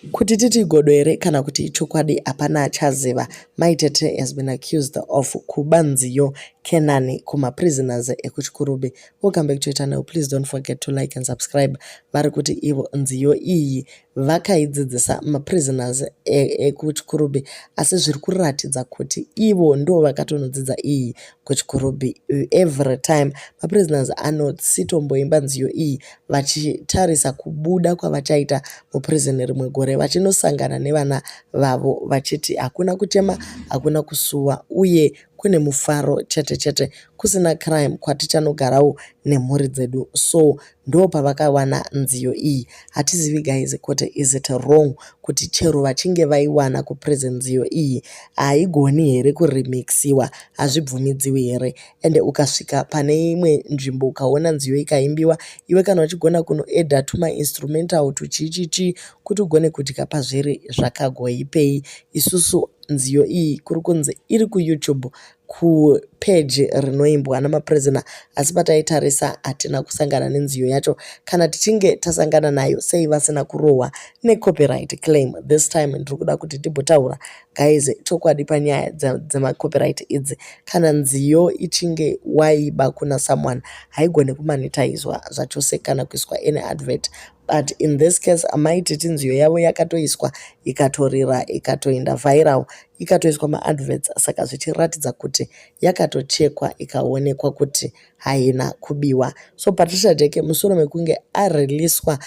Kuti titi igodo here kana kuti ichokwadi hapana achaziva. Mai Tete has been accused of kuba nziyo Kenani kumaprisoners ekuChikurubi. Welcome back to your channel. Please don't forget to like and subscribe. Vari kuti ivo nziyo iyi vakaidzidzisa maprisoners ekuChikurubi asi zviri kuratidza kuti ivo ndo vakatonodzidza iyi kuChikurubi. Every time maprisoners anositomboimba nziyo iyi vachitarisa kubuda kwavachaita muprison rimwe gore vachinosangana nevana vavo vachiti hakuna kuchema, hakuna kusuwa uye kune mufaro chete chete kusina crime kwatichanogarawo nemhuri dzedu. So ndo pavakawana nziyo iyi. Hatizivi guys kuti is it wrong kuti chero vachinge vaiwana kuprison nziyo iyi haigoni here kuremixiwa, hazvibvumidziwi here? Ende ukasvika pane imwe nzvimbo ukaona nziyo ikaimbiwa, iwe kana uchigona kunoadda tumainstrumental tuchichichi kuti ugone kudya pazviri zvakagoipei. Isusu nziyo iyi kuri kunzi iri kuYouTube kupeji rinoimbwa namaprisoner asi pataitarisa hatina kusangana nenziyo yacho. Kana tichinge tasangana nayo sei vasina kurohwa necopyright claim? This time ndiri kuda kuti timbotaura guys chokwadi panyaya dzemacopyright idzi. Kana nziyo ichinge waiba kuna someone haigoni kumonetizwa zvachose kana kuiswa any advert, but in this case Mai Titi nziyo yavo yakatoiswa ikatorira ikatoenda viral ikatoiswa maadverts, saka zvichiratidza kuti yakatochekwa ikaonekwa kuti haina kubiwa. So Patricia Jack mushure mekunge areleaswa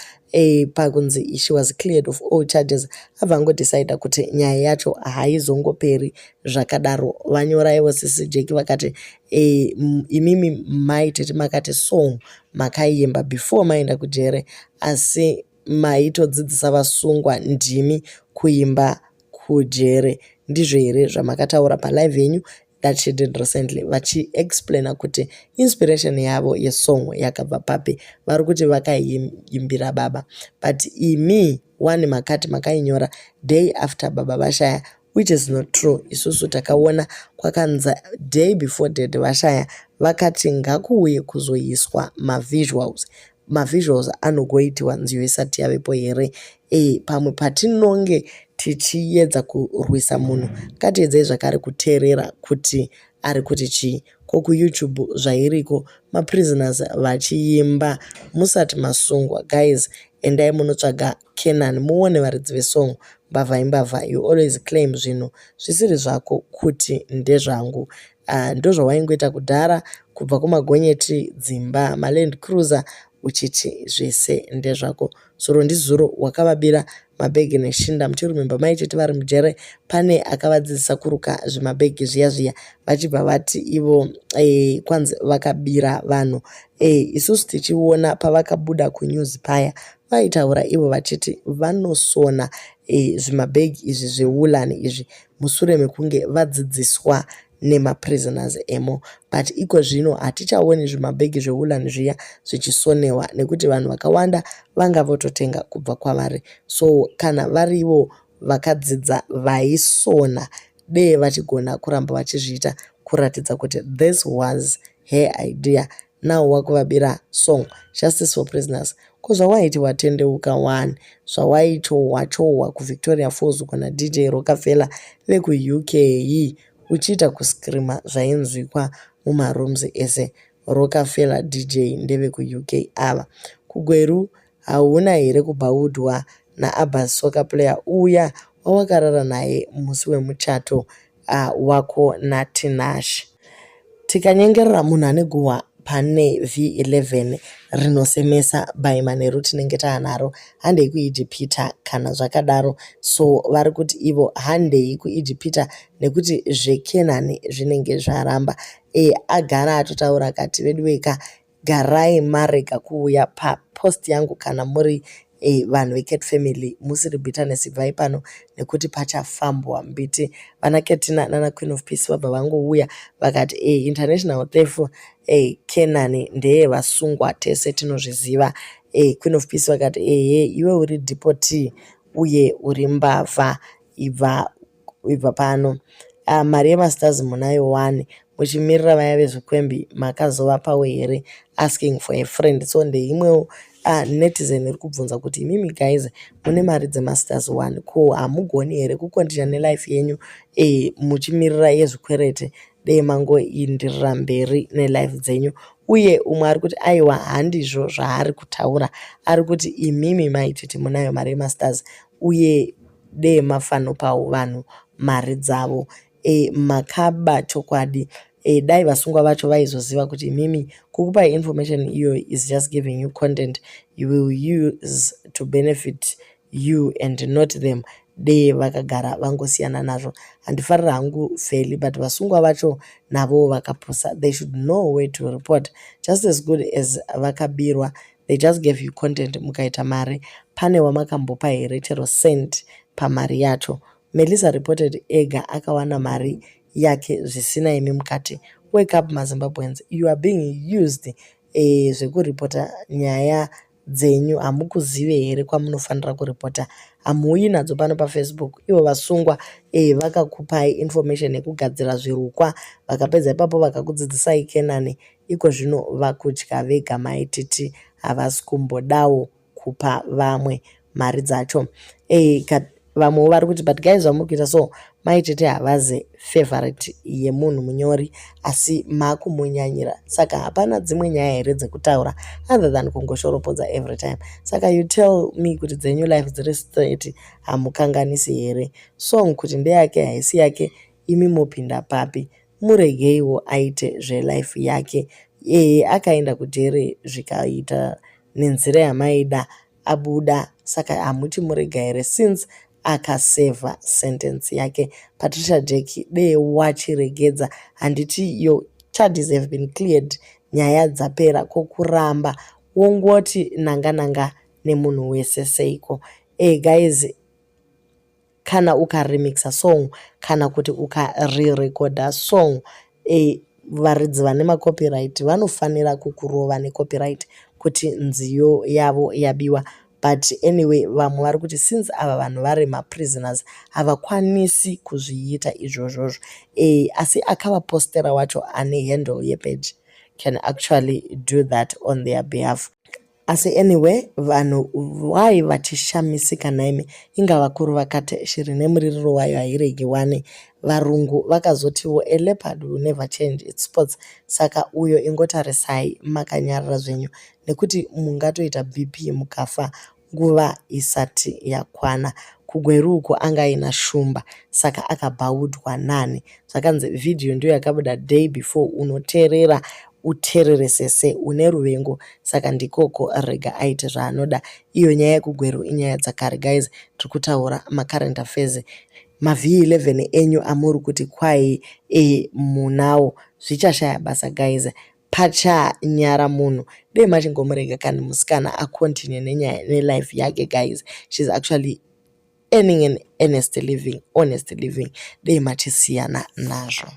pakunzi she was cleared of all charges, abva angodecida kuti nyaya yacho haizongoperi zvakadaro. Vanyora ivo Sisi Jack vakati imimi Mai Tete makati song makaiimba before maenda kujere asi maitodzidzisa vasungwa ndimi kuimba kujere. Ndizvo here zvamakataura palive yenyu that she did recently? Vachiexplaina kuti inspiration yavo yesong yakabva papi. Vari kuti vakaiimbira baba, but imi one makati makainyora day after baba vashaya, which is not true. Isusu takaona kwakanzi day before dad vashaya vakati ngakuuye kuzoiswa mavisuals. Mavisuals anogoitiwa nziyo isati yavepo here? Pamwe patinonge tichiedza kurwisa munhu, ngatiedzei zvakare kuteerera kuti ari kuti chii. Ko kuYouTube zvairiko maprisoners vachiimba musati masungwa? Guys, endai munotsvaga Kenani muone varidzi vesong. Mbavha imbavha, you always claim zvinhu zvisiri zvako kuti ndezvangu. Ndozvawaingoita kudhara kubva kumagonyeti, dzimba, maLand Cruiser, uchiti zvese ndezvako. Zuro ndizuro wakavabira mabhegi neshinda. Muchirumemba Mai Tete vari mujere, pane akavadzidzisa kuruka zvimabhegi zviya zviya, vachibva vati ivo kwanzi vakabira vanhu. Isusu tichiona pavakabuda kunews paya vaitaura ivo vachiti vanosona zvimabhegi izvi zvewoolani izvi mushure mekunge vadzidziswa nemaprisoners emo, but iko zvino hatichaoni zvimabhegi zvewoolani zviya zvichisonewa nekuti vanhu vakawanda vanga vototenga kubva kwavari. So kana varivo vakadzidza vaisona dee vachigona kuramba vachizviita kuratidza kuti this was her idea. Now wakuvabira song. Justice for prisoners. Ko zvawaiti watendeuka 1, zvawaichohwa chohwa kuVictoria Falls kuna DJ Rockefeller vekuUK uchiita kuscreama zvainzwikwa mumarooms ese? Rockefeller DJ ndevekuUK ava. KuGweru hauna here kubhaudwa naAbbas soccer player uya wawakarara naye musi wemuchato wako naTinashe? Tikanyengerera munhu ane guhwa pane V11 rinosemesa by manheru tinenge taanaro. Handei kuIjipita kana zvakadaro. So vari kuti ivo handei kuIjipita nekuti zveKenani zvinenge zvaramba. Agara atotaura akati vedu weka garai marega kuuya papost yangu kana muri vanhu veCat Family musiri bitterness, ibvai pano nekuti pachafambwa mbiti. Vana Ketina nana Queen of Peace vabva vangouya vakati international theft Kenani ndeyevasungwa tese tinozviziva. Queen of Peace vakati ehe, iwe uri deportee uye uri mbavha, ibva ibva pano. Mari yemastars munayo 1 muchimirira vaya vezvikwembi makazovapawo here? Asking for a friend. So ndeimwewo Netizen iri kubvunza kuti imimi guys mune mari dzemasters 1 ko hamugoni here kucontinue nelife yenyu muchimirira yezvikwereti dei mangoindirira mberi nelife dzenyu. Uye umwe ari kuti aiwa handizvo zvaari kutaura ari kuti imimi maititi munayo mari yemasters uye dei mafanopawo vanhu mari dzavo. Makaba chokwadi dai vasungwa vacho vaizoziva kuti imimi kukupai information iyoyo is just giving you content you will use to benefit you and not them dei vakagara vangosiyana nazvo. Handifariri hangu Feli but vasungwa vacho navowo vakapusa they should know where to report just as good as vakabirwa they just gave you content mukaita mari pane wamakambopa here chero cent pamari yacho. Melissa reported ega akawana mari yake zvisina imi mukati. Wake up maZimbabweans you are being used zvekuripota nyaya dzenyu hamukuzive here kwamunofanira kuripota. Hamuuyi nadzo pano paFacebook ivo vasungwa vakakupai information yekugadzira zvirukwa vakapedza ipapo vakakudzidzisai Kenani iko zvino vakudya vega maititi havasi kumbodawo kupa vamwe mari dzacho. Vamwewo vari kuti but guys zvamuri kuita so maititi havazi favourite yemunhu munyori asi makumunyanyira saka hapana dzimwe nyaya here dzekutaura other than kungoshoropodza every time. Saka you tell me kuti dzenyu life dziri straight hamukanganisi here. Song kuti ndeyake haisi yake imi mopinda papi. Muregeiwo aite zvelife yake. Akaenda kujeri zvikaita nenzira yamaida abuda saka hamuchimurega here since akasevha sentence yake. Patricia Jack dei wachiregedza handiti your charges have been cleared nyaya dzapera ko kuramba wongoti nanga nanga nemunhu wese seiko. Guys kana ukaremixa song kana kuti ukarerekodha song varidzi vane macopyright vanofanira kukurova necopyright kuti nziyo yavo yabiwa. But anyway vamwe vari kuti since ava vanhu vari maprisoners havakwanisi kuzviita izvozvozvo. Asi akavapostera wacho ane handle yepage can actually do that on their behalf. Asi anyway vanhu why vachishamisika naimi inga vakuru vakati shiri nemuririro wayo hairegi wani. Varungu vakazotiwo a leopard will never change its spots. Saka uyo ingotarisai makanyarara zvenyu nekuti mungatoita BP mukafa nguva isati yakwana. Kugweru uko anga aina shumba saka akabhaudwa nani. Zvakanzi vhidhiyo ndiyo yakabuda day before unoteerera uteereresese une ruvengo saka ndikoko rega aite zvaanoda. Iyo nyaya yekugweru inyaya dzakare guys tiri kutaura macurrent affairs. MaV11 enyu amuri kuti kwai munawo zvichashaya basa guys. Pachanyara munhu dei machingomurega kani musikana acontinue nenyaya nelife yake guys. She's actually earning an earnest living, honest living. Dei machisiyana nazvo.